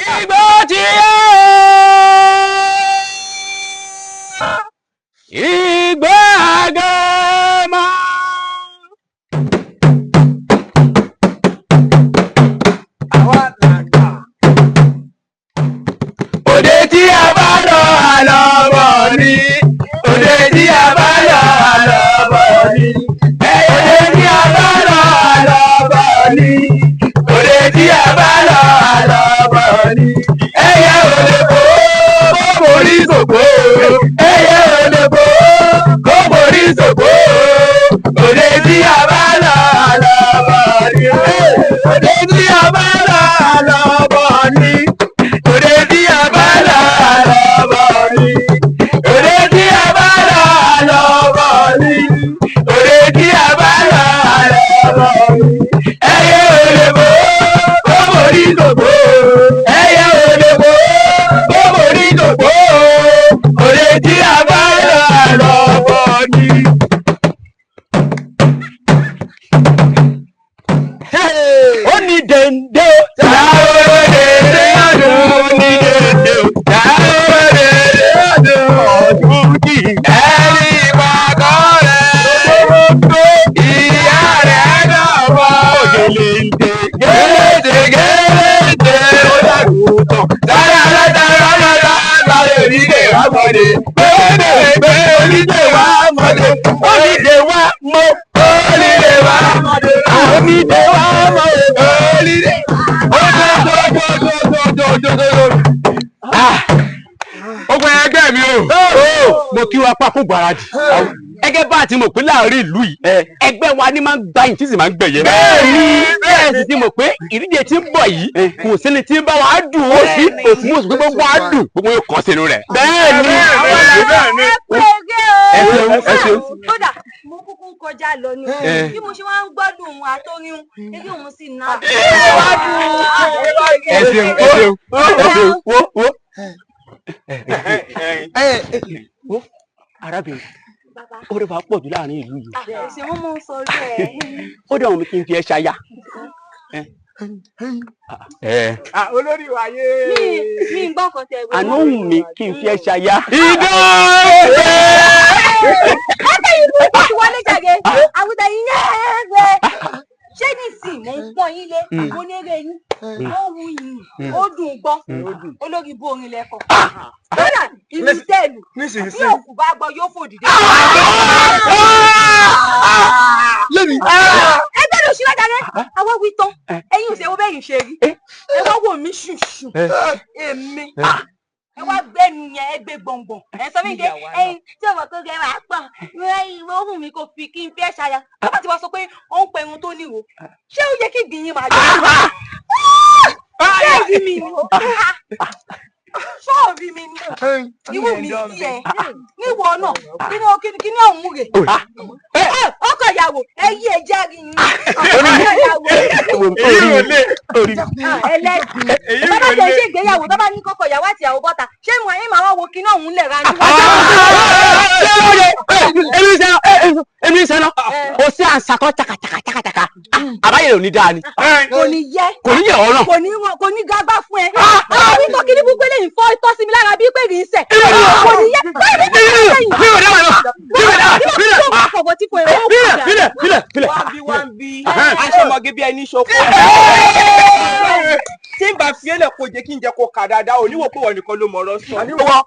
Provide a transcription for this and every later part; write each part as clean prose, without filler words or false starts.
Igbó ti yá o, igbó àgọ́mọ. Òde tí a bá lọ àlọ́ bọ̀ ni. Òde tí a bá lọ àlọ́ bọ̀ ni. Òde tí a bá lọ àlọ́ bọ̀ ni. Òde tí a bá lọ àlọ́ bọ̀ ni. Ẹyẹ ò lè fò kó forí sògbó. Ẹyẹ ò lè fò kó forí sògbó. Òde tí a bá lọ àlọ́ bọ̀ ni. Òde tí a bá lọ àlọ́ bọ̀ ni. Òde tí a bá lọ àlọ́ bọ̀ ni. Òde tí a bá lọ àlọ́ bọ̀ ni. Òde tí a bá lọ àlọ́ bọ̀ ni. Ẹyẹ ò lè fò kó forí sògbó. Ẹyẹ ò lè fò kó forí sògbó. Òde tí a bá lọ àlọ́ bọ̀ ni. Ó ní dèndé o. Táwọn dèndé ọdún ní dèndé o. Táwọn dèndé ọdún ọdún kì í. Ẹni ìpàkọ́ rẹ̀ ìyá rẹ̀ náà bọ̀ gèlèǹdè. Gèlèǹdè gèlèǹdè ó dàrú tán. Dára dára dára dára onídè wá mọ̀dé. Gbẹ́gbẹ́ onídè wá mọ̀dé. Onídè wá mọ̀. Onídè wá mọ̀dé. Onídè wá mọ̀dé. Onídè. Ogun ẹgbẹ́ mi o. Mo kí wa pákó gbáradì. Ẹgẹ́ bá a ti mọ̀ pé láàrin ìlú yìí, ẹgbẹ́ wa ni máa ń gba yìí tí sì máa ń gbẹ̀yẹ. Bẹ́ẹ̀ni, bẹ́ẹ̀ sì ti mọ̀ pé ìdíje tí ń bọ̀ yìí kò sẹ́ni tí ń bá wa dùn ó sí òsì mọ̀ sí pé gbogbo wa dùn gbogbo yóò kọ́ sínú rẹ̀. Bẹ́ẹ̀ni, Bẹ́ẹ̀ni. Ẹ ṣeun, ẹ ṣeun. Kódà mo kúkú ń kọjá lọ ni bí mo ṣe wá ń gbádùn òun àtóríun eré òun sì ná. Ẹ ṣeun, ẹ ṣeun, ẹ ṣeun, wo wo. Wo arábìnrin, ó rẹ̀ wá pọ̀ jù láàrin ìlú yìí. Ṣé wọ́n mọ̀ ń sọ bẹ́ẹ̀? Ó dẹ̀ wọ́n mi kí n fi ẹ́ ṣaya. Olórí wa yé. Mi ń gbọ́ nǹkan tẹ̀ wí. Àná òun mi kí n fi ẹ́ ṣaya. Idán Ẹgbẹ́ yìí ló ti wọlé jáde, àwùjọ yìí yẹ́ẹ́gbẹ́. Ṣé nísìnyí mò ń pọ́n yín lé, mo ní eré yín, ó wù yín, ó dùn gbọ́, olórí bó orin lẹ́kọ̀ọ́. Kódà ìlú tẹ̀lù, bí òkú bá gbọ́ yóò fò dìde. Lẹ́mi. Ẹgbẹ́ ló ṣí lọ́jà rẹ̀, àwọn wí tán, ẹ̀yin ò ṣe wo bẹ́yìn ṣe rí. Ẹ wá wò mí ṣùṣù, èmi. Ẹ wá gbẹ́nu yẹn, ẹ gbé gbọ̀ngbọ̀n. Ẹ sọ mí pé ẹyin tí ọmọ tó gẹ wàá pọ̀, ìwé ohùn mi kò fi kí n fẹ́ ṣaya. Bàbá ti wá sọ pé ó ń pẹrun tó níwò. Ṣé ó yẹ kí gbìyìn máa jẹ? Ṣé rí mi ni? Ṣé rí mi ni? Irú mi sí ẹ. Níwọ náà, kíní ọ̀hún rè? Ọkọ ìyàwó, ẹ yí ẹ jẹ́rìí ni. Ọkọ ìyàwó ẹlẹ́gbẹ̀ẹ́. Bàbá tẹ̀ ṣe ìgbéyàwó, bàbá ní kọ́kọ́ ìyàwó àti ìyàwó bọ́ta. Ṣé mo ẹ̀yìn màá wá wo kíní ọ̀hún lẹ̀ ra ní wájú? Èmi ń sẹ́nà, o sí àǹsàkọ́ takatakatakataka. Àbáyé ò ní dáa ni. Kò ní yẹ. Kò ní yẹ ọ́ náà. Kò ní wọn, kò ní gagbá fún ẹ. Àwọn onítọ̀ kí ní gbogbo eléyìí fọ́ itọ́ sí mi lára bí pé rí ń sẹ̀. Kò ní yẹ. Báyìí ní kí lẹ́yìn. Mi ò dáwà náà. Mi ò dáwà. Bí wọ́n bá fọ̀bọ̀ tí kò ẹ̀ wọ́n Fílẹ̀ fílẹ̀ fílẹ̀ fílẹ̀. Wá bí wá ń bí aṣọ́mọge bí ẹni ṣokó. Tí n bá fi ẹlẹ̀ kó jẹ́ kí n jẹ́ kó kà dáadáa, ò níwò pé wọ́n nìkan ló mọ̀ọ́rọ́ sọ. Wọ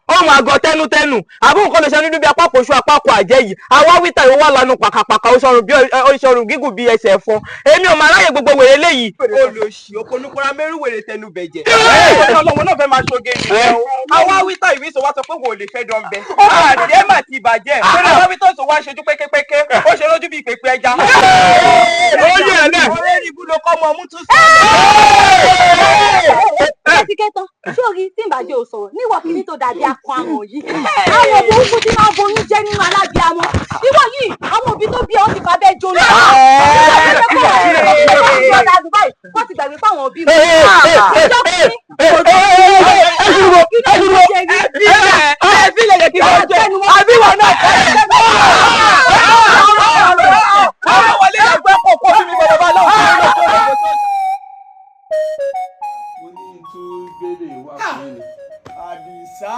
ọmọ àgọ tẹnutẹnu àbúrò kan lè ṣe nínú bí apákò oṣù apákò àjẹ yìí àwa wíta ìwọ wà lánàá pàkàpàkà oṣọrun bí oṣọrun gígùn bí ẹsẹ̀ ẹ̀fọn èmi ò máa ráyè gbogbo wèrè léyìí. Olòṣì òponúkúra mẹ́rù wèrè tẹnu bẹ̀jẹ̀. Ọlọ́wọ́ náà fẹ́ máa ṣoge nìyẹn o. Àwa wíta ìwé sọ wá sọ pé wò lè fẹ́ dán bẹ. Àdé mà ti bàjẹ́. Àwa wíta sọ wá ṣojú péképéké. Ó ṣe lójú bíi pèpè ẹja. Ó yẹ ẹ lẹ. Ọ̀rẹ́ ní ibùdó kọ́ ọmọ ọmú tún sí. ti ké tán sórí tí ìbàjẹ́ ò sọ̀rọ̀ níwọ̀ kíní tó dàbí akọ àwọn yìí àwọn burúkú tí máa boyún jẹ́ nínú alábíamọ ìwọ yìí àwọn òbí tó bí ọ ti fàbẹ́ jóná. Wọ́n ti gbàgbé fáwọn òbí mi. Mo ní tún gbélé wá fún mi. Àdìsá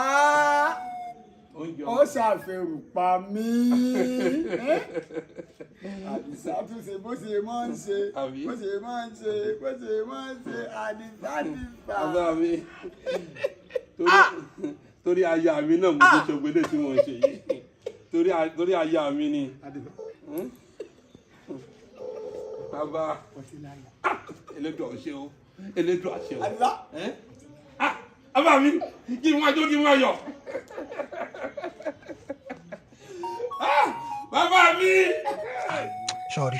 Oúnjẹ ó ṣàfihàn pa mí. Àdìsá tún ṣe bó ṣe máa ń ṣe Àbí? bó ṣe máa ń ṣe bó ṣe máa ń ṣe. Àdìsá ti fà. Bàbá mi, torí aya mi náà mo ti ṣe ògbélé tí mo ń ṣe yìí, torí aya mi ni. Bàbá, elédùn ọ̀ṣẹ́ o, elédùn àṣẹ o. Àdìsá. Ẹ́? Ah, bàbá mi, kí n wá jó, kí n wá yọ̀. Ah, bàbá mi. Sọ̀rí,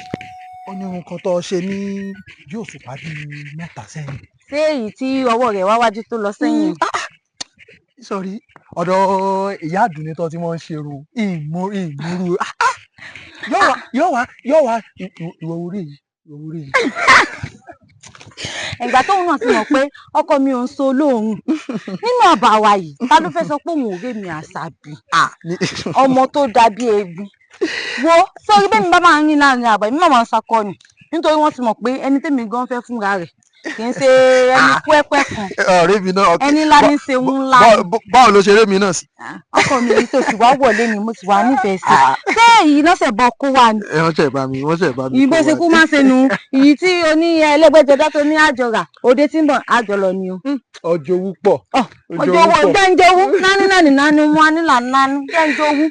ó ní ohun kan tó ṣe ní yóò ṣùpá bíi 3 sẹ́yìn. Ṣé èyí tí ọwọ́ rẹ̀ wá wájú tó lọ sẹ́yìn? Sọ̀rí, ọ̀dọ̀ ìyá àdùnní tó ti wọ́n ń ṣerú ìmúrú yóò wá yóò wá ìwọ orí yìí, ìwọ orí yìí. Ìgbà tóun náà ti mọ̀ pé ọkọ mi ò ń so olóòórùn nínú àbá wa yìí, ta ló fẹ́ sọ pé òun ò rí mi Àṣàbí ọmọ tó dàbí eegun wo sórí bẹ́ẹ̀ mi bá máa ń rìn láàrin àbá mi máa ń sakọ ni nítorí wọ́n ti mọ̀ pé ẹni tẹ́mi gan fẹ́ fúnra rẹ̀ kì í ṣe ẹni pẹ́pẹ́ kan. Ọ̀rẹ́ mi náà. Ẹni ńlá ní ṣe ńlá. Báwo ló ṣe eré mi náà sí? Ọkọ mi yìí tó sì wá wọlé ni mo sì wá nífẹ̀ẹ́ sí ṣé èyí lọ́sẹ̀ bọ́ kó wà ní. Ẹ wọ́n ṣe bá mi, wọ́n ṣe bá mi. Ìbò ṣe kú máa ń ṣe nu èyí tí oní ẹlẹ́gbẹ́jọdá tó ní àjọrà òde tí ń bọ̀ àjọlọ ni o. Ọjọ́ owó pọ̀. Ọjọ́ owó jẹ́njọ́wú nání nání nání wọn nílà nání jẹ́njọ́wú.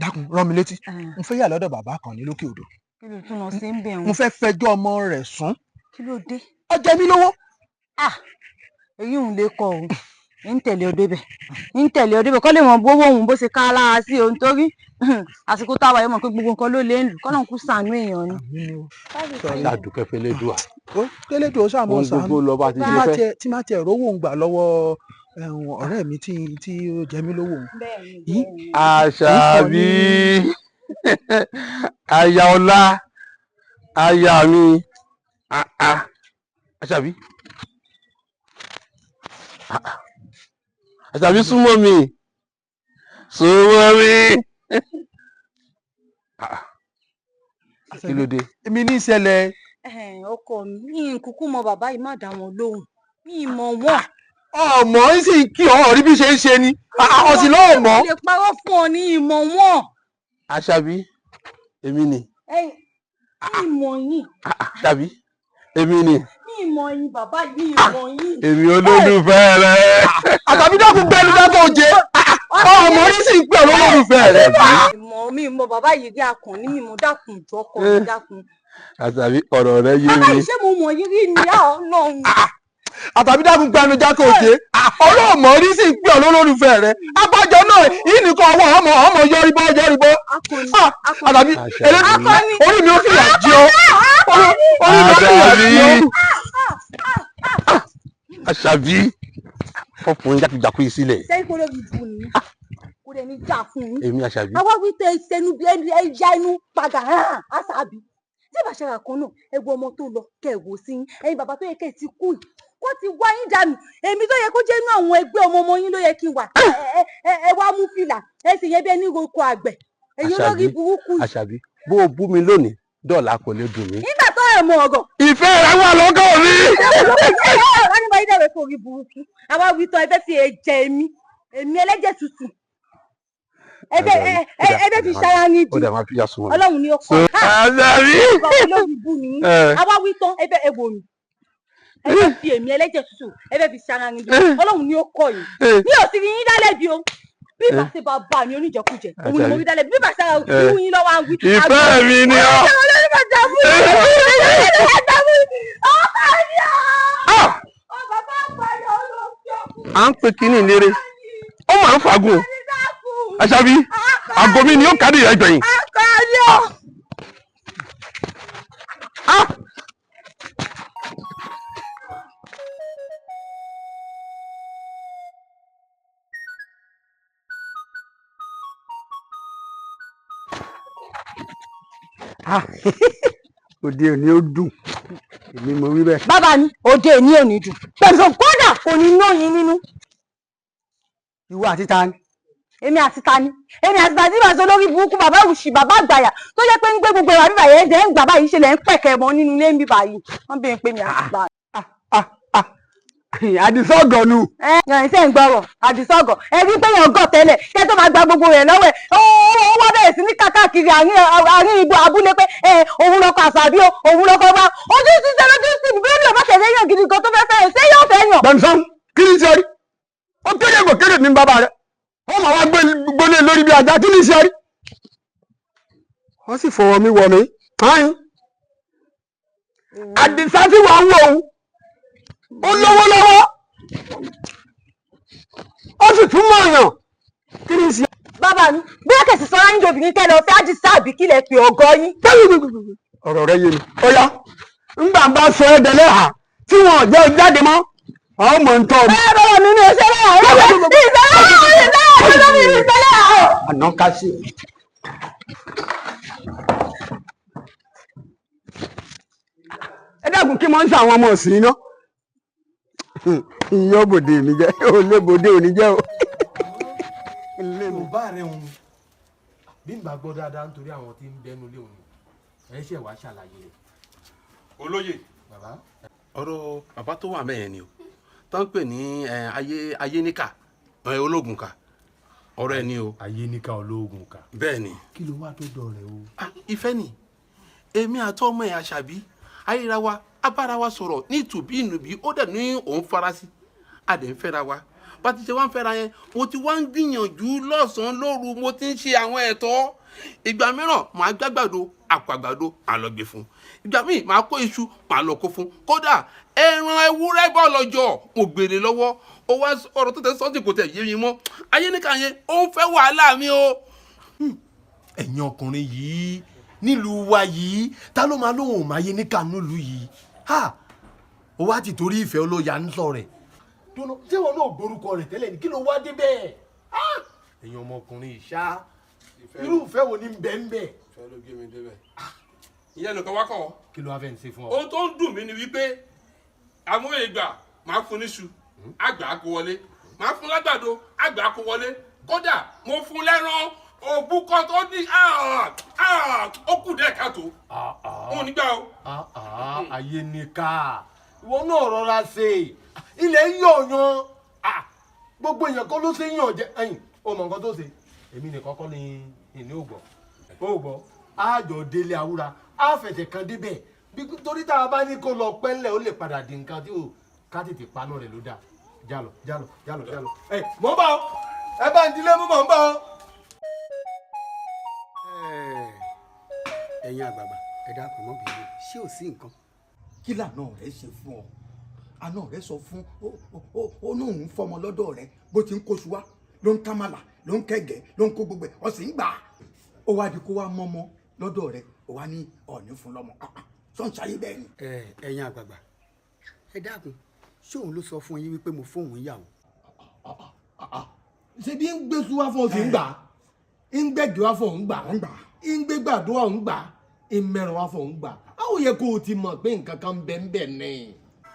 Dákun, rán mi létí, n fẹ́ yà lọ́dọ̀ bàbá kan ní lókè odò. Kí ló tún lọ sí ń bẹ̀ N wọn? fẹ́ fẹjọ́ ọmọ rẹ̀ sùn. Kí ló dé? Ó jẹ mí lówó. Èyí òun lè kọ òun ń tẹ̀lé ọdẹ bẹ̀, ń tẹ̀lé ọdẹ bẹ̀ kọ́ lè mọ bówó òun bó ṣe ká lára sí òun torí àsìkò táwa yìí mọ̀ pé gbogbo nǹkan ló lè ń lù kọ́ náà kú sànú èèyàn ni. Ṣàdùkẹ́ fẹlẹ́dùà. Ó kélédò ṣàmọ́ Ohun sànú. gbogbo lọ bá ti ṣe fẹ́. Tí má tiẹ̀ rówó ń gbà lọ́wọ́ ọ̀rẹ́ mi tí ó jẹ mí lówó òun. Àṣàbí, aya ọlá, aya mi, Àṣàbí, Àṣàbí, súnmọ́ mi, súnmọ́ mi. Kí ló dé? Èmi ní ìṣẹ̀lẹ̀. Ọkọ mi, mi kúkú mọ bàbá yìí, má dá wọn lóhùn, mi mọ wọn. Ọmọ ń sì kí ọ rí bí ṣe ń ṣe ni ọsìn lọ́wọ́ mọ́. Mo lè parọ́ fún ọ ní ìmọ̀ wọn. Àṣàbí, èmi ni. Ìmọ̀ yín. Àṣàbí, èmi ni. Ìmọ̀ yín bàbá yìí, ìmọ̀ yín. Èmi olólùfẹ́ rẹ. Àtàbí dákun gbẹnu dákun òjé, ọmọ yìí sì ń pè olólùfẹ́ rẹ. Ìmọ̀ mi mọ bàbá yìí rí akànnì mi mọ, dákun jọkọ mi dákun. Àṣàbí, ọ̀rọ̀ rẹ yé mi. Bàbá yìí, ṣé mo mọ̀ yín rí ni Ọlọ́run. Àtàbí dákun gbẹnu jákè òjé, ọlọ́mọ rí sì ń pè olólùfẹ́ rẹ. Abájọ náà yìí nìkan ọwọ́ ọmọ ọmọ yọríbọ yọríbọ. Àtàbí eléyìí orí mi ó fìyà jẹ ọ, orí mi ó fìyà jẹ ọ. Àṣàbí, fọkùnrin jákujàku yìí sílẹ̀. Sẹ́yìn kó lóbi bù ní kó lè ní jà fún yín. Èmi Àṣàbí. Àwa wí tẹ ìsẹnu bí ẹja inú padà hàn Àṣàbí. Tí ìbáṣẹ́ra kan náà ẹ wo ọmọ tó lọ kẹ ẹ wò sí yín, ẹ̀yin bàbá tó yẹ kẹ́ ẹ ti kú yìí kó ti wá yín dànù, èmi tó yẹ kó jẹ́ inú àwọn ẹgbẹ́ ọmọ ọmọ yín ló yẹ kí n wà. Ẹ wá mú fìlà ẹ sì yẹn bí ẹni roko àgbẹ̀, èyí olórí burúkú yìí. Àṣàbí, bó o bú mi lónìí dọ́là kò lè dùn mí. Nígbà tó ẹ̀ mọ ọ̀gọ̀. Ìfẹ́ rẹ wà lọ́kàn mi. Wọ́n ní báyìí dẹ̀rẹ̀ fún orí burúkú. Àwa wí tán, ẹ fẹ́ fi ẹ̀jẹ̀ èmi, èmi ẹlẹ́jẹ̀ tútù. Ẹ fẹ́ fi ṣara ní Ó di. dà máa fi yà súnmọ́ mi. Ọlọ́run ni ó kọ́. Àṣàbí. Bàbá olórí bú ni. Àwa wí tán, ẹ fẹ́ ẹ wò mí. Ẹ fẹ́ fi èmi ẹlẹ́jẹ̀ tútù, ẹ fẹ́ fi ṣara ní di. Ọlọ́run ni ó kọ́ yìí. Mi ò sì rí yín dálẹ̀ bí o. Bí bá ṣe bàbá mi oníjẹkújẹ, òun ni mo rí dálẹ̀ bí bá ṣe irú yín lọ́wọ́ à ń wí. Ìfẹ́ mi ni ọ́. À ń pe kínní ìlérè, ó máa ń fagùn. Àṣàbí, àgọ́ mi ni ó kárí rẹ̀ gbẹ̀yìn. Òde òní ó dùn, èmi mo wí bẹ́ẹ̀. Bàbá mi, òde ní òní dùn pẹ̀lú, kódà kò ní lóyin nínú. Ìwọ àti ta ni? Èmi àti ta ni? Èmi àti ta ni màá sọ lórí burúkú, bàbá òṣì, bàbá àgbàyà tó jẹ́ pé ń gbé gbogbo ìwà bíbà yẹn jẹ́ ń gbà báyìí, ṣe lẹ̀ ń pẹ̀kẹ́ mọ́ nínú ilé ń bíbà yìí. Wọ́n bèèrè pé mi àti ta. Àdìsá ọ̀gọ̀ nu. Ẹ ẹ ṣe ń gbọ́rọ̀ àdìsá ọ̀gọ̀. Ẹ rí pé èèyàn gọ̀ tẹ́lẹ̀ kẹ́ tó máa gba gbogbo rẹ̀ lọ́wọ́ ẹ̀, ó wá bẹ̀rẹ̀ sí ní káàkiri àárín igbó abúlé pé ẹ òun lọkọ àṣàbí o, òun lọkọ bá ojú ṣiṣẹ́ lójú sí bí ó bá tẹ̀lé yàn gidi gan tó fẹ́ fẹ́ ṣé yóò fẹ́ yàn. Gbẹ̀nsán, kí ni ṣe rí? Ó kéré kò kéré ní bàbá rẹ̀, ó máa wá gbólé lórí bí ajá. Kí ni ṣe rí? Wọ́n sì fọwọ́ mi wọ̀ mí. Àdìsá tí wàá ń wò ó, ó lówó lọ́wọ́, ó sì tún mọ̀ ọ̀yàn. Kí ni ṣe? Bàbá mi, bí ó kẹ̀sì sọ́ra yín obìnrin kẹ́ lọ fẹ́ àdìsá àbí kílẹ̀ pé ọgọ́ yín. Ọ̀rọ̀ rẹ yé mi. Ó yá, ńgbà bá sọ ẹ́ dẹ́lẹ́ hà tí wọn ò jẹ́ jáde mọ́, ọmọ ń tọ́. Ẹ bàbá mi, mi ò ṣe lẹ́yà ìṣẹ̀lẹ̀. Àná ká sí. Ẹ dákun, kí mo ń ṣàwọn ọmọ ọ̀sìn iná ìyọ́ bòde mi jẹ́ ò lé bòde òní jẹ́ o. Yorùbá rẹ̀ ń bí n bá gbọ́ dáadáa nítorí àwọn tí ń bẹnu lé òun ẹ̀ ṣẹ̀ wá ṣàlàyé rẹ̀. Olóyè, bàbá, ọ̀rọ̀ bàbá tó wà mẹ́yẹn ni o, tó ń pè ní ayé ayéníkà ológun kà, ọ̀rọ̀ ẹ̀ ni o. Ayéníkà ológun kà. Bẹ́ẹ̀ ni. Kí ló wá tó dọ̀ rẹ̀ o? Ìfẹ́ ni èmi àti ọmọ ẹ̀ Àṣàbí ayéra wa, abára wa sọ̀rọ̀ ní ìtùbí ìnùbí, ó dẹ̀ ní òun farasí, a dẹ̀ ń fẹ́ra wa. Bá ti ṣe wá ń fẹ́ra yẹn, mo ti wá ń gbìyànjú lọ́sàn-án lóru, mo ti ń ṣe àwọn ẹ̀tọ́. Ìgbà mìíràn, màá gbàgbàdo, àpò àgbàdo, màá lọ gbé fún. Ìgbà míì, màá kó iṣu, màá lọ kó fún. Kódà ẹran ewúrẹ́ bọ́ lọ́jọ́ mo gbèrè lọ́wọ́. Ó wá ọ̀rọ̀ tó tẹ sọ́ọ̀tì kò tẹ̀ yé mi mọ́. Ayéníkà yẹn, ó ń fẹ́ wàhálà mi o. Ẹ̀yin ọkùnrin yìí nílùú wa yìí, ta ló máa lóhùn òun ayéníkà nílùú yìí? Ha, ó wá ti torí ìfẹ́ olóyà ń sọ rẹ̀ dúró. Ṣé wọn náà gbórúkọ rẹ̀ tẹ́lẹ̀ ní? Kí ló wá dé bẹ́ẹ̀? Ẹ̀yin ọmọkùnrin ìṣá, irú ìfẹ́ wo ni ń bẹ ń bẹ? Ìfẹ́ ló gbé mi débẹ̀. Ìyẹn nìkan wá kọ́. Kí ló wá fẹ́ ń ṣe fún ọ? Ohun tó ń dùn mí ni wípé àwọn ìgbà máa fún níṣu, àgbà kó wọlé, máa fún lágbàdo, àgbà kó wọlé. Kódà mo fún lẹ́ran òbúkọ tó ní ó kù díẹ̀ káàtó, òun nígbà o. Ayéníkà, ìwọ náà rọra ṣe, ilẹ̀ ń yọ̀ọ̀yàn, gbogbo èèyàn kọ́ ló ṣe ń yàn jẹ. Ẹ̀yìn ó mọ nǹkan tó ṣe, èmi nìkan kọ́ ni ìní ò gbọ́, ó gbọ́ àjọ délé àwúra á fẹsẹ̀ kan débẹ̀ bí, torí tá a bá ní kó lọ pẹ́ńlẹ̀, ó lè padà di nǹkan tí ò ká tètè paná rẹ̀ ló dáa. Jálọ, jálọ, jálọ, jálọ. Ẹ mọ̀ ń bọ̀, ẹ bá ń dilé mú, mọ̀ ń bọ̀. Ẹ̀yin àgbààgbà, ẹ dákun, mọ́ bínú, ṣé ò sí nǹkan? Kí lànà rẹ ṣe fún ọ? Àna rẹ sọ fún ó ní òun fọmọ lọ́dọ̀ rẹ, bó ti ń kóṣù wá ló ń kámàlà, ló ń kẹ̀gẹ́, ló ń kó gbogbo ẹ̀, ọ sì ń gbà á. Ó wá di kó wá mọ́mọ́ lọ́dọ̀ rẹ, ó wá ní ọ̀ọ́ni fún lọ́mọ sọ̀nsáyé bẹ́ẹ̀ ni. Ẹ̀yin àgbààgbà, ẹ dákun, ṣé òun ló sọ fún yín wípé mo fóun yàwó? Ṣe bí ń gbé sú wá fún ọ sí ń gbà, ń gbẹ̀gì wá fún ọ ń gbà, ń gbà, ń gbé gbàdúrà ń gbà, ń mẹ́rin wá fún ọ ń gbà, á ó yẹ kó o ti mọ̀ pé nǹkan kan bẹ́ẹ̀ ń bẹ̀ ní.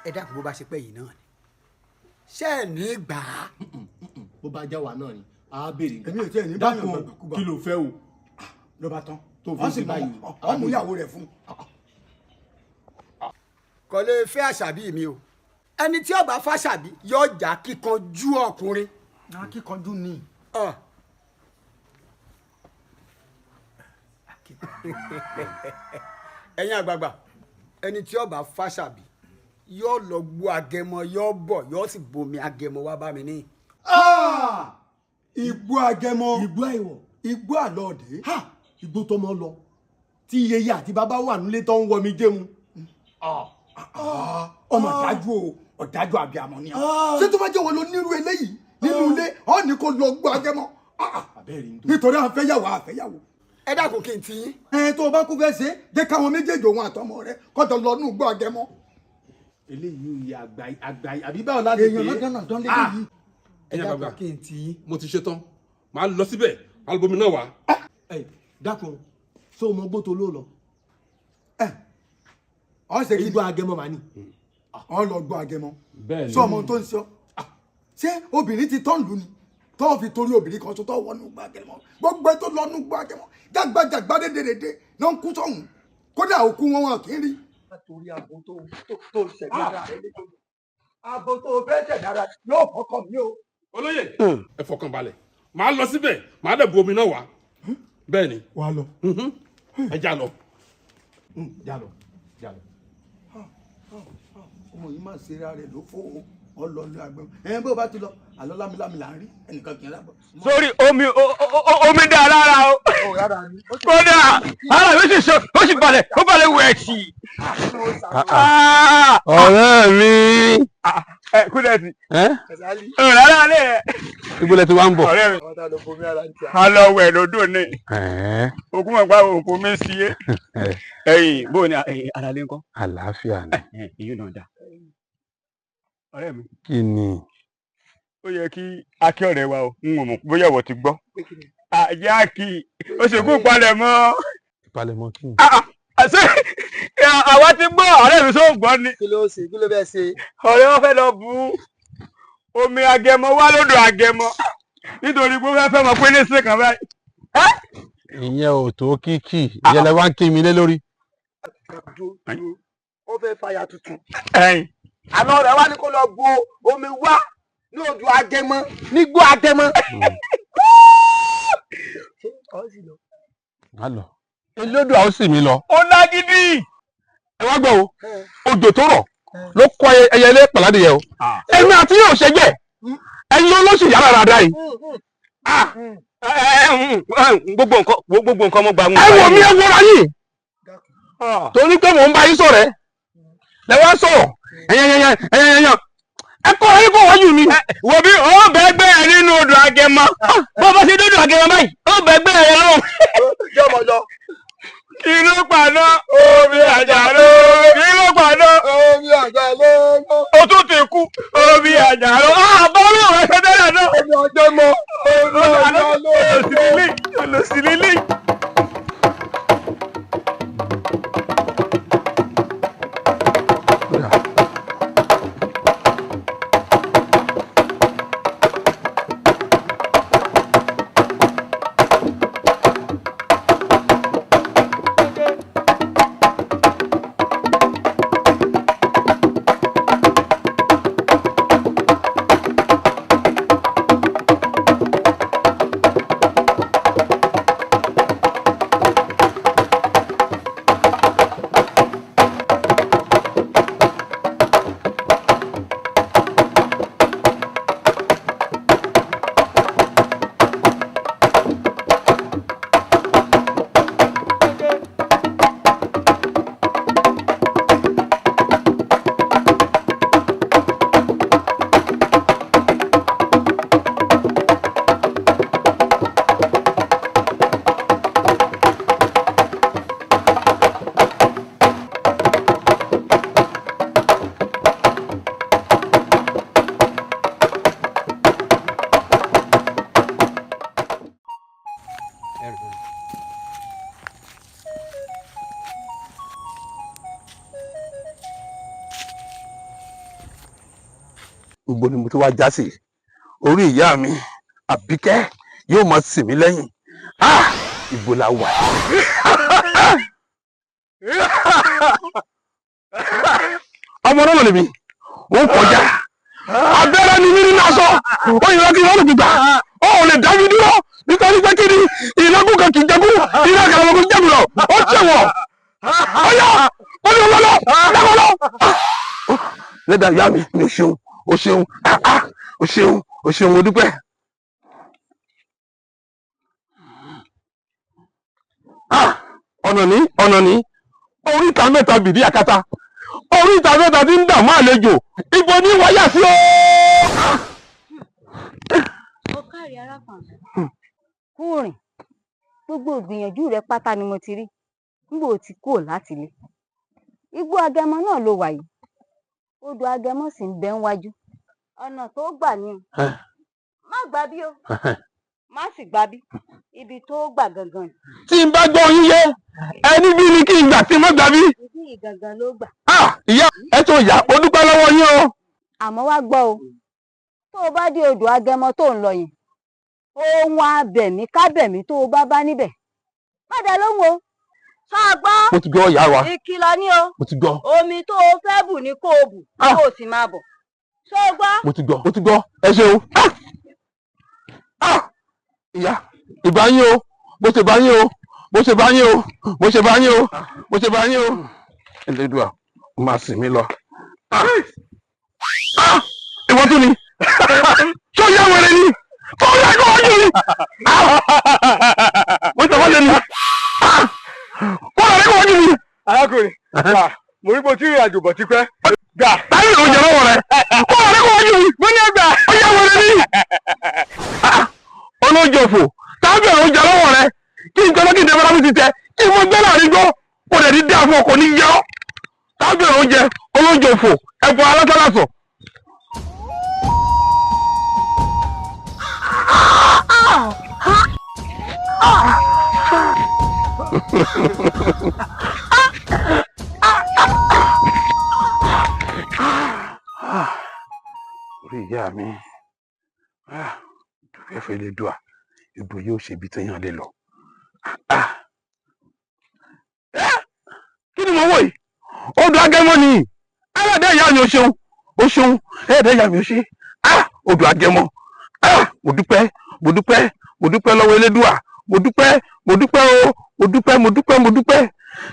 Ẹ dákun, bó bá ṣe pẹ́ yìí náà ni, ṣé ẹ ní gbà á? Bó bá já wa náà ni a béèrè nǹkan. Èmi ò tiẹ̀ ní báyọ̀ Dákun, gbàgbàkúgbà. Kí ló fẹ́ o? Ló bá tán. Tó fi Wọ́n sì ṣe báyìí. ọmú ìyàwó rẹ̀ fún. Kò lè fẹ́ Àṣàbí mi o. Ẹni tí ó bá fàṣàbí yóò já kíkanjú ọkùnrin. Akíkanjú ni. Ah. Ẹ̀yin àgbààgbà, ẹni tí ó bá fàṣàbí yóò lọ gbó agẹmọ, yóò bọ̀, yóò sì bomi agẹmọ wá bá mi ní. Igbó agẹmọ. Igbó àìwọ̀. Igbó àlọ́ọ̀dẹ́. Ha, igbó tọmọ lọ tí iyeye àti bàbá wà nílé tó ń wọmi jẹun. Ọmọ ọ̀dájú o, ọ̀dájú àbíamọ ni ọ. Ṣé tó bá jẹ́ wọn ló nírú eléyìí nínú ilé ọ ní kó lọ gbó agẹmọ Abẹ́rẹ́ ń tó. nítorí àfẹ́yàwó àfẹ́yàwó. Ẹ dákun, kí n ti yín. Ẹ tó o bá kú fẹ́ ṣe, jẹ́ káwọn méjèèjì, òun àtọmọ rẹ, kọ́jọ lọ nù gbó agẹmọ. Eléyìí ò yẹ àgbà àgbà àbí báwo láti Èèyàn lọ́dọ̀ náà dán lé yìí. Ẹ Ẹ̀yin dákun, àgbààgbà, kí n ti yín. mo ti ṣe tán, màá lọ síbẹ̀, alùpùpù náà wá. Ẹ dákun, ṣé o mọ gbó tó ló lọ? Ọ ṣe kí ni Igbó agẹmọ màá ní. Ọ lọ gbọ́ agẹmọ. Bẹ́ẹ̀ ni. Sọ ọmọ tó ń sọ, ṣé obìnrin ti tán lù ni tó fi torí obìnrin kan tó wọnú gbọ́ agẹmọ? Gbogbo ẹ tó lọ nú gbọ́ agẹmọ, jágbajàgba dédédédé náà ń kú sọ̀hún, kódà òkú wọn wọn kì í rí. Torí abo tó tó ṣẹ̀dá rẹ lẹ́jọ́, abo tó fẹ́ ṣẹ̀dá rẹ yóò fọkàn mi o. Olóyè, ẹ fọkàn balẹ̀, màá lọ síbẹ̀, màá dẹ̀ bu omi náà wá. Bẹ́ẹ̀ ni. Wàá lọ. Ẹ já lọ. Jalo jalo. Ọmọ yìí máa ṣe ra rẹ ló fó o. Ọlọlọ àgbẹ ẹ, bó o bá ti lọ àlọ lámilámi là ń rí, ẹnìkan kì í rábọ. Sórí omi omi dá lára o, kódà ara mi sì sọ, ó sì balẹ̀, ó balẹ̀ wẹ̀ẹ̀tì. Ọ̀rẹ́ mi. Ẹ kúlẹ̀tì. Ọ̀rẹ́ alẹ́ ẹ̀. Ibo lẹ ti wá ń bọ̀? Ọ̀rẹ́ mi, a lọ wẹ̀ lódò ní òkú mọ̀ pa òkú mi sí é. Ẹ̀yìn bó ni ara lè ń kọ́? Àlàáfíà ni. Èyí náà dá. Ọ̀rẹ́ mi. Kí ni? Ó yẹ kí akí ọ̀rẹ́ wa o, n ò mọ̀ bóyá ìwọ ti gbọ́. Àjẹ́ kí o sì kú palẹ̀mọ́. Ìpalẹ̀mọ́ kí ni? Àṣé àwa ti gbọ́, ọ̀rẹ́ mi sóò gbọ́ ni. Kí ló ṣe? Kí ló bẹ́ẹ̀ ṣe? Ọ̀rẹ́ wọn fẹ́ lọ bu omi agẹmọ wá lódò agẹmọ nítorí pé ó fẹ́ fẹ́ mọ pé ní sí kan báyìí. Ìyẹn ò tó kíkì, ìyẹn lẹ wá ń kí mi lé lórí. Ó fẹ́ fàyà tuntun. Àná rẹ̀ wá ní kó lọ bu omi wá ní odò agẹmọ, nígbó agẹmọ. Má lọ. Elódò àwọn sì mí lọ. Ó lágídí. Ẹ wá gbọ́ o, odò tó rọ̀ ló kọ́ ẹyẹlé pàládìyẹ o. Èmi àti yóò ṣẹjẹ ẹ̀yin olóṣì yàrá ràdá yìí. Gbogbo nǹkan, gbogbo nǹkan mo gbà. Ẹ wò mí, ẹ wọra yìí, torí pé mò ń bá yín sọ̀rọ̀ ẹ lẹ wá sọ̀rọ̀ ẹyẹyẹyẹ ẹyẹyẹyẹ, ẹ kọ́ ẹ kọ́ wájú mi. Wo bí ó bẹ gbé ẹ nínú odò agẹmọ, bó bá ṣe dódò agẹmọ báyìí, ó bẹ gbé ẹ lọ. Jọmọ lọ. Kí ló paná omi àjàrò? Kí ló paná omi àjàrò? O tún ti kú omi àjàrò. Àbọ̀rò rẹ̀ ṣe tẹ́lẹ̀ náà. Omi àjẹmọ, omi àjàrò. Olùsílélẹ̀, olùsílélẹ̀. Gbogbo ni mo ti wá já sí orí ìyá mi Àbíkẹ́ yóò máa sì mí lẹ́yìn. Ah, ibo la wà? Ọmọ náà lèmi ó ń kọjá, abẹ́rẹ́ ni mí nínú aṣọ ó yẹ kí wọ́n lè gbà ó ò lè dá mi dúró, nítorí pé kí ni ìlọ́gùn kan kì í jẹ́gún, ìlọ́ kan kì í jẹ́gún lọ, ó ṣèwọ̀ ó yọ ó ní ọlọ́lọ́ dákọ́lọ́. Lẹ́dàá ìyá mi ni, o ṣeun, o ṣeun, o ṣeun, o ṣeun, mo dúpẹ́. Ọ̀nà ní ọ̀nà ní oríta mẹ́ta bìdí àkàtà, oríta mẹ́ta tí ń dààmú àlejò, ibo ní wáyà sí o. Ó kárí arákùnrin kúrìn, gbogbo ìgbìyànjú rẹ pátá ni mo ti rí nígbà ó ti kúrò láti ilé. Igbó agẹmọ náà ló wà yìí, odò agẹmọ sì ń bẹ ń wájú. Ọ̀nà tó gbà ní o, má gbà bí o, Má sì gbà bí ibi tó gbà gangan. Tí n bá gbọ́ yín yé, ẹni bí ni kí n gbà tí mo gbà bí. Ibi yìí gangan ló gbà. Ah, ìyá ẹ tó yá, mo dúpẹ́ lọ́wọ́ yín o. Àmọ́ wá gbọ́ o, tó o bá dé odò Agẹmọ tó ń lọ yẹn, ohun abẹ̀mí kábẹ̀mí tó o bá bá níbẹ̀, má dá lóhùn o. Sọ gbọ́. Mo ti gbọ́, ìyá wa. Ìkìlọ̀ ni o. Mo ti gbọ́. Omi tó o fẹ́ bù ni kó o bù, kó o sì máa bọ̀. Sọ gbọ́. Mo ti gbọ́, mo ti gbọ́, ẹ ṣeun. Ah! Ah! Ìyá, ìbá yín o, mo ṣe bá yín o, mo ṣe bá yín o, mo ṣe bá yín o, mo ṣe bá yín o. Elédùà, ó máa sìn mí lọ. Ah! Ah! Ìwọ tún ni. Ṣé o yá wẹrẹ ni? Ó yá kó wájú mi. Ah! Mo ṣe wájú mi. Ah! Kó lọ rí kó wájú mi. Arákùnrin, gbà, mo rí bó tí ìrìn àjò bọ̀ tipẹ́. Gbà. Táyì ló ń jẹ lọ́wọ́ rẹ̀. Kó lọ rí kó wájú mi. Mo ní ẹgbà. Ó yá wẹrẹ ni. Olóúnjẹ òfò, tábìlì ló ń jẹ lọ́wọ́ rẹ̀. Kí n tọ́lọ́ kí n tẹ́fọ́lá mi ti tẹ, kí n mọ gbẹ́ láàrin gbọ́, kò dẹ̀ ní dá fún ọkọ̀ ní yọ. Tábìlì ló ń jẹ olóúnjẹ òfò, ẹ̀fọ́ alásàlásọ̀. Orí ìyá mi, dúpẹ́ fẹ́ lè dùà, ìbò yóò ṣe ibi téèyàn lè lọ. Kí ni mo wò yìí? Odò Agẹmọ ni. Ẹlẹ́dẹ̀ ìyá mi ò ṣeun, ó ṣeun, ẹlẹ́dẹ̀ ìyá mi ò ṣe. Odò Agẹmọ. Mo dúpẹ́, mo dúpẹ́, mo dúpẹ́ lọ́wọ́ Elédùà, mo dúpẹ́, mo dúpẹ́ o, mo dúpẹ́, mo dúpẹ́, mo dúpẹ́.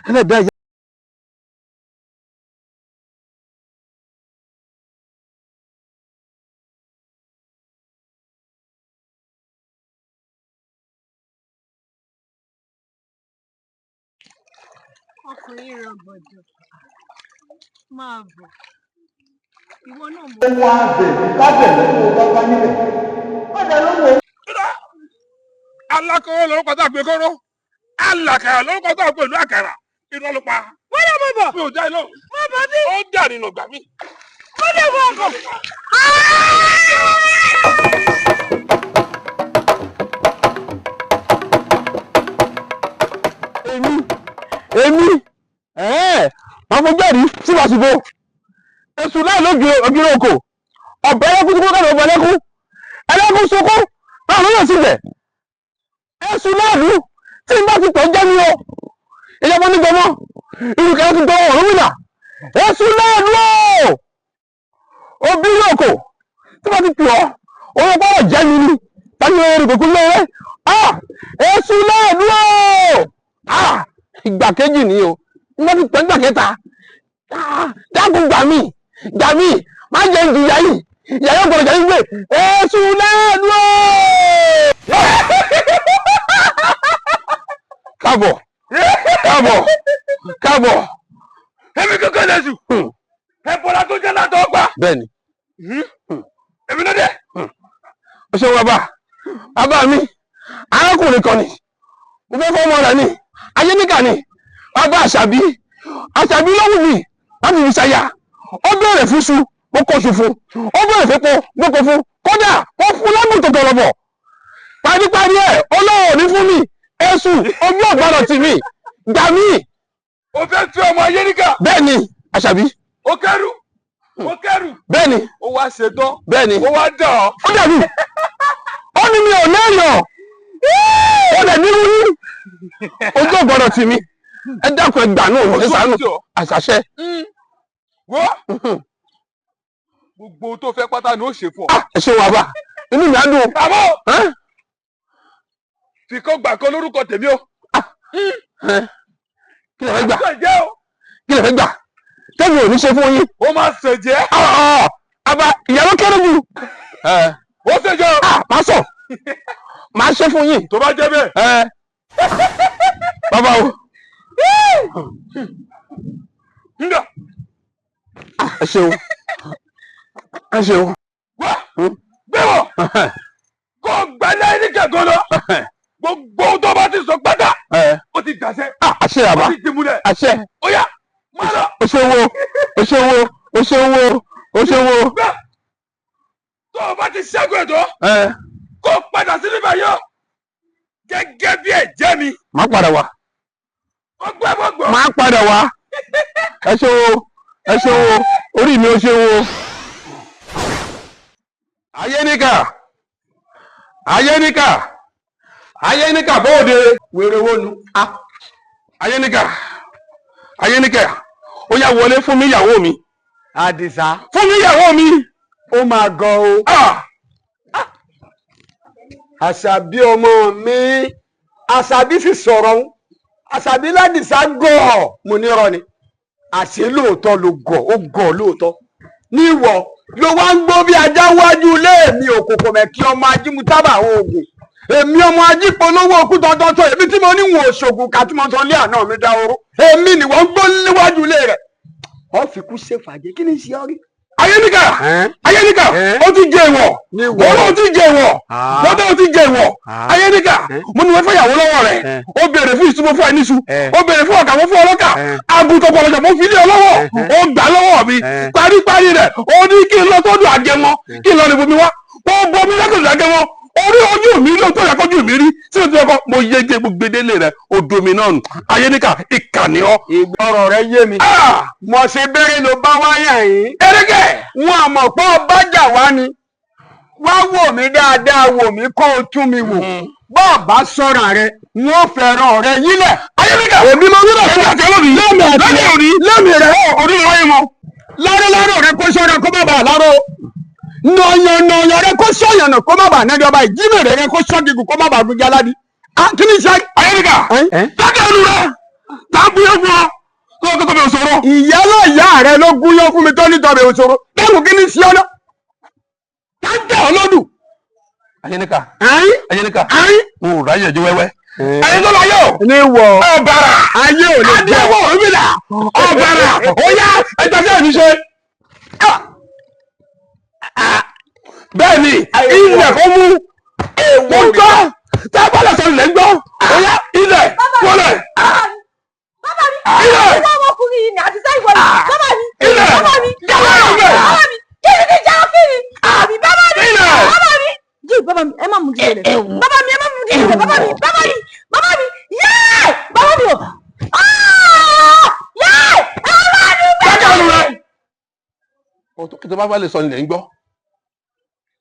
Ẹlẹ́dẹ̀ ìyá. Ọkùnrin rọgbọdọ, máa bọ̀, ìwọ náà mọ. Ohun abẹ̀mí kábẹ̀mí tó o bá bá níbẹ̀, má dá lóhùn o. Alákọ̀ọ́ lórúkọ tá a pè kóró, alàkàrà lórúkọ tá a pè ìlú àkàrà, irọ́ ló pa. Wọ́n lè mọ̀ bọ̀. Mi ò já iná. Má bọ̀ bí. Ó dà nínú gbà mí. Wọ́n lè mọ̀ bọ̀. Èmi, máa fojú ẹ̀rí sí wàásùbò. Èṣù náà ló gbé ògiri oko. Ọ̀bẹ ẹlẹ́kùn tó kọ́ ọ̀bẹ ẹlẹ́kùn. Ẹlẹ́kùn sunkún, náà ló yàn síbẹ̀. Èṣù náà lù tí n bá ti tọ̀ jẹ́ mi o. Ìjọba onígbọmọ, ìrùkẹ́ ti gbọ́ ọ̀rọ̀ wìlà. Èṣù náà lù o. Ògiri oko tí wọ́n ti tù ọ́, òun gbọ́dọ̀ jẹ́ mi ni. Tani orin kòkó lóore. Èṣù náà lù o. Ìgbà kejì ni o, wọ́n ti pẹ́ gbà kẹta. Dákun gbà mí, gbà mí, má jẹ́ ìjìyà yìí, ìyá yóò gbọ́dọ̀ jẹ́ ìgbé. Èṣù náà lù o. Káàbọ̀, káàbọ̀, káàbọ̀. Èmi kankan lẹ́sù. Ẹ̀bọ̀lá tó jẹ́ látọ̀ ọgbà. Bẹ́ẹ̀ni. Èmi ló dé. O ṣeun bàbá, bàbá mi, arákùnrin kan ni, mo fẹ́ fọ́ ọmọ rẹ̀ ni, ayéníkà ni, bàbá Àṣàbí, Àṣàbí ló wù mí láti fi ṣaya. Ó béèrè fún iṣu, mo kó iṣu fún, ó béèrè fún epo, mo kó fún, kódà ó fún lágùn tó tọrọ bọ̀. Paríparí ẹ̀, Ọlọ́run ò ní fún mi, Èṣù ojú ọ̀gbọ́dọ̀ tì mí, gbà mí. O fẹ́ fi ọmọ ayéníkà. Bẹ́ẹ̀ni, Àṣàbí. O kẹ́rù, o kẹ́rù. Bẹ́ẹ̀ni. O wá ṣetán. Bẹ́ẹ̀ni. O wá dà ọ́. Ó dàbí. Ó ní mi ò léèyàn. Ó lè ní wúyí. Ojú ọ̀gbọ́dọ̀ tì mí. Ẹ dákun ẹ gbà náà wọlé sànù. Àṣàṣẹ. Wo gbogbo ohun tó fẹ́ pátá ni ó ṣe fún ọ. Ẹ ṣe wà bá. Inú mi á dùn. Àmọ́ fìkan gbà kan lórúkọ tèmi o. Kí lè fẹ́ gbà? Kí lè fẹ́ gbà? Tẹ́mi ò ní ṣe fún yín. Ó máa ṣèjẹ́. Àbá ìyá ló kéré jù. Ó ṣèjẹ́ o. Màá sọ. Màá ṣe fún yín. Tó bá jẹ́ bẹ́ẹ̀. Bàbá o. Nga. Ẹ ṣeun. Ẹ ṣeun. Wá gbé wọ̀ kó gbẹ́lẹ́ ní kẹ̀kọ́ lọ. Gbogbo ohun tó bá ti sọ pátá. Ó ti dàṣẹ. Àṣẹ àbá. Ó ti dìmúlẹ̀. Àṣẹ. Ó yá má lọ. O ṣeun o. O ṣeun o. O ṣeun o. O ṣeun o. Gbé tó o bá ti ṣẹ́gun ètò. Kó padà sí níbẹ̀ yọ. Gẹ́gẹ́ bí ẹ̀jẹ̀ mi. Má padà wá. Ó gbẹ́ gbogbo. Má padà wá. Ẹ ṣé o, ẹ ṣé o, orí mi ó ṣe o. Ayéníkà, Ayéníkà, Ayéníkà bóde. Wèrè wo nu? Ayéníkà, Ayéníkà, ó yá wọlé fún mi ìyàwó mi. Àdìsá. Fún mi ìyàwó mi. Ó máa gan o. Àṣàbí ọmọ mi, Àṣàbí sì sọ̀rọ̀ ń. Àṣàbí ládìsá gọ̀ mo ní irọ́ ni. Àṣé lóòótọ́ ló gọ̀, ó gọ̀ lóòótọ́. Níwọ̀ ló wá ń gbó bí ajá wájú ilé mi òkòkò mẹ́kí ọmọ ajímútábà oògùn. Èmi ọmọ ajípolówó òkú tọ́tọ́tọ́, èmi tí mo ní wọn òṣogùn ká tí mo sọ lé àná mi dáhóró. Èmi ni wọ́n ń gbó níwájú ilé rẹ̀. Wọ́n fi kú ṣèfàjẹ́, kí ni ṣe ọ́ rí? Ayéníkà, Ayéníkà, ó ti jẹ ìwọ̀, wọ́n ló ti jẹ ìwọ̀, wọ́n tó ti jẹ ìwọ̀. Ayéníkà, mo ní wọ́n fẹ́ yàwó lọ́wọ́ rẹ̀, ó béèrè fún ìṣubú fún ẹníṣu, ó béèrè fún ọkà, mo fún ọlọ́kà, àgùntàn pọ̀lọ̀jà mo fi lé ọ lọ́wọ́, ó gbà lọ́wọ́ mi, paríparí rẹ̀, ó ní kí n lọ sọ́dọ̀ àgẹmọ, kí n lọ ní bomi wá, ó bomi lọ́sọ̀dọ̀ àgẹmọ, orí ojú mi ló tó yẹ kójú mi rí, tí o ti yẹ kó mo yege gbogbo délé rẹ, odò mi náà nù. Ayéníkà, ìkànnì ọ. Ìgbọràn rẹ yé mi. Mo ṣe bẹ́rẹ̀ ló bá wáyà yín. Erékẹ́. Wọn àmọ̀ pé ọba jà wá ni. Wá wò mí dáadáa, wò mí kó o tún mi wò. Bọ́ọ̀ bá sọ̀rọ̀ rẹ, wọ́n fẹ́ràn rẹ yílẹ̀. Ayéníkà. Èmi mo wúlò fún Èmi àti olómi. Lẹ́mi àti Lẹ́mi òní. Lẹ́mi rẹ. Òní ni wáyé mọ́. Láró rẹ kó sọ̀rọ̀ kó má bàa láró. Nàyànnàyàn rẹ kó sọ̀yànnà kó má bàa nẹ́ni ọba ìjímèrè rẹ kó sọ́gìgùn kó má bàa gungi aládìí. Kí ni ṣe? Ayéníkà. Dákẹ́ ẹnu rẹ. Tá a búyọ́ fún ọ. Kó o tó tóbi òṣòro. Ìyálà ìyá rẹ ló gúnyán fún mi tó ní tọbẹ̀ òṣòro. Dákun kí ni ṣe ọ́ náà? Tá ń tẹ̀ ọ́ lódù. Ayéníkà. Ayéníkà. N ò ráyè ẹjọ́ wẹ́wẹ́. Ẹyin tó lọ yóò. Ní wọ. Ọ̀bàrà. Ayé ò lè jẹ́. Adéwọ̀ òmìnira. Ọ̀bàrà. Ó yá ẹja sí ẹ̀mí ṣe. Bẹ́ẹ̀ni, ilẹ̀ kò mú. Mo gbọ́. Tẹ́ bọ́lá sọ ilẹ̀ ń gbọ́. Ó yá ilẹ̀ wọlé. Bàbá mi. Ilẹ̀. Ìwọ ọmọkùnrin yìí ni Àdìsá ìwọ ni. Bàbá mi. Ilẹ̀. Bàbá mi. Ilẹ̀. Bàbá mi. Kí ni kí n jẹ́ kí ni? Àbí bàbá mi. Ilẹ̀. Bàbá mi. Jí bàbá mi, ẹ má mú díẹ̀ rẹ̀. Bàbá mi, ẹ má mú díẹ̀ rẹ̀. Bàbá mi, bàbá mi, bàbá mi. Yéè! Bàbá mi o. Yéè! Ẹ má dùn bẹ́ẹ̀. Dákẹ́ ẹnu rẹ. Ọ̀tún kìtọ́ bá bá lè sọ ilẹ̀ ń gbọ́.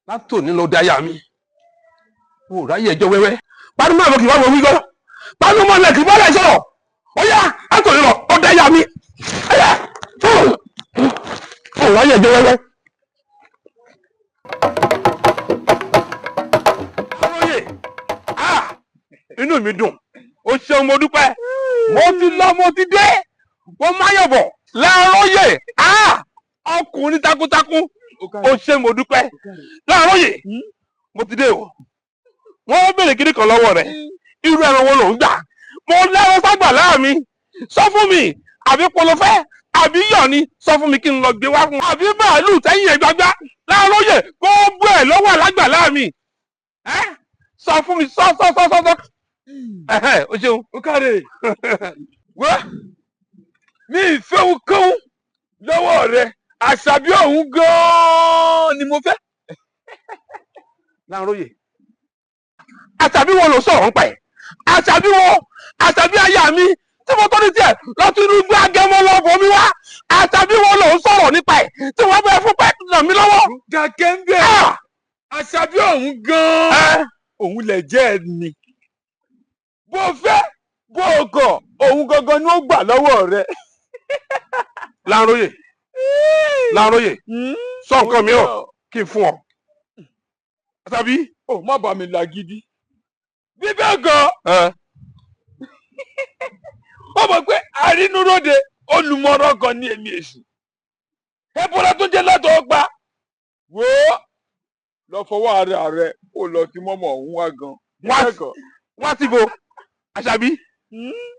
Látòní lọ dáyà mi. Mo ò ráyè ẹjọ́ wẹ́wẹ́. Panu máa bọ̀ kì í wá wọ wígọ́. Panu mọ̀ lẹ̀ kì í bá lẹ̀ sọ̀rọ̀. Ó yá látòní lọ ó dáyà mi. Ó yá mo ò ráyè ẹjọ́ wẹ́wẹ́. Olóyè, inú mi dùn. O ṣeun, mo dúpẹ́. Mo ti lọ, mo ti dé. Mo máyọ̀bọ̀ láàróyè. Ọkùnrin takuntakun. O ṣe mo dúpẹ́. Láàróyè, mo ti dé o. Wọ́n béèrè kíní kan lọ́wọ́ rẹ̀. Irú ẹran wo ló ń gbà? Mo lẹ́rọ ságbà láàmì. Sọ fún mi, àbí polofẹ́, àbí yọ̀ ni, sọ fún mi kí n lọ gbé wá fún un. Àbí màálù tẹ́yìn ẹ̀ gbagba. Láàróyè, gbogbo ẹ̀ lọ́wọ́ àlágbà láàmì. Sọ fún mi, sọ sọ sọ sọ sọ. O ṣeun. Ó káre. Wá, mi ìfẹ́ ohunkóhun lọ́wọ́ rẹ, Àṣàbí ọ̀hún gan-an ni mo fẹ́. Láàróyè, Àṣàbí wo ló sọ̀rọ̀ ń pa ẹ̀? Àṣàbí wo? Àṣàbí aya mi tí mo tọ́jú tiẹ̀ lọ́tún inú gbé agẹmọ lọ́bọ̀ mi wá. Àṣàbí wo ló sọ̀rọ̀ nípa ẹ̀ tí wọ́n bẹ fún pẹ́ ràn mí lọ́wọ́? Gàgẹ́ ń bẹ̀. Àṣàbí ọ̀hún gan-an òun lè jẹ́ ẹ ni. Bó fẹ́ bó o kọ̀, òun gangan ni ó gbà lọ́wọ́ rẹ. Láàróyè, Láàróyè, sọ nǹkan mìíràn kí n fún ọ. Àṣàbí. Ó má bà mí làgídí. Bí bẹ́ẹ̀ gan. Ó mọ̀ pé àrínúróde olùmọ̀ràn kan ní èmi èṣù. Ẹ̀bùrọ̀ tó jẹ́ látọ̀ gba. Wò ó lọ fọwọ́ ara rẹ kó lọ sí mọ́mọ́ ọ̀hún wá gan. Wá síbo, Àṣàbí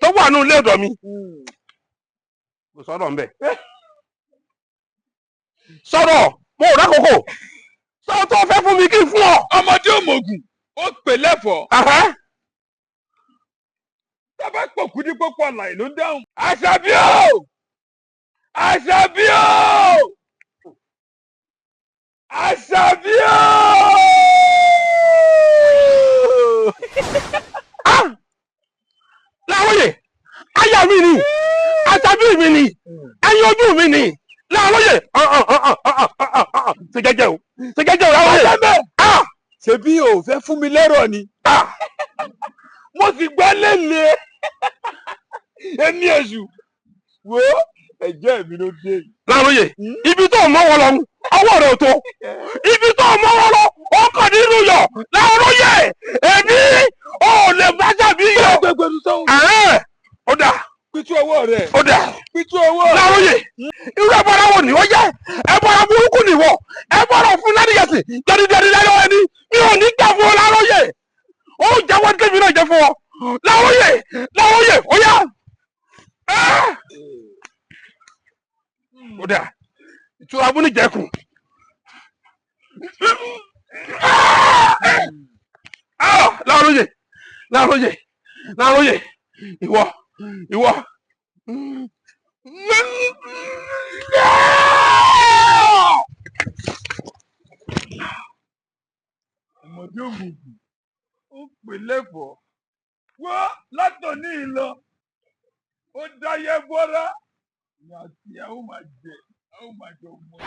tó wà nínú ilé ọ̀dọ̀ mi. Kò sọ̀rọ̀ ń bẹ̀. Sọ̀rọ̀, mo ò rákòókò. Sọ tó fẹ́ fún mi kí n fún ọ. Ọmọdé òmògùn ó pè lẹ́fọ̀ọ́. Tábà pọ̀ kú ní pópó àlàyé ló ń dáhùn. Àṣàbí o! Àṣàbí o! Àṣàbí o! Ẹyin ojú mi ni Láàróyè, ṣe jẹ́jẹ́ o, ṣe jẹ́jẹ́ o Láàróyè. Ṣebí o fẹ́ fún mi lẹ́rọ̀ ni? Mo sì gbọ́ lélẹ̀ èmi èṣù wo ẹ̀jẹ̀ mi ló dé yìí. Láàróyè, ibi tó mọ́ wọn lọ, ọwọ́ rẹ̀ ò tó. Ibi tó mọ́ wọn lọ, ó kàn nínú yọ. Láàróyè, èmi ò lè bá jàbí yọ. Ó dà. Pitú ọwọ́ rẹ̀. Ó dà. Pitú ọwọ́ rẹ̀. Láàróyè, irú ẹbọra wo ni ó jẹ́? Ẹbọra burúkú ni wọ. Ẹbọra fún ládìyẹsì jẹdidẹdi lẹ́yọ ẹni. Mi ò ní gbà fún ọ Láàróyè. Ó jẹ́wọ́ débi náà jẹ́ fún ọ. Láàróyè, Láàróyè, ó yá. Ó dà. Ìtura abúnijẹkùn. Láàróyè, Láàróyè, Láàróyè, ìwọ, ìwọ. Ọmọdé ògùnkùn ó pè lẹ́fọ̀ọ́ wọ́n látòní lọ, ó dáyé bọ́rá ní àti àwọn máa jẹ àwọn máa jọ mọ́.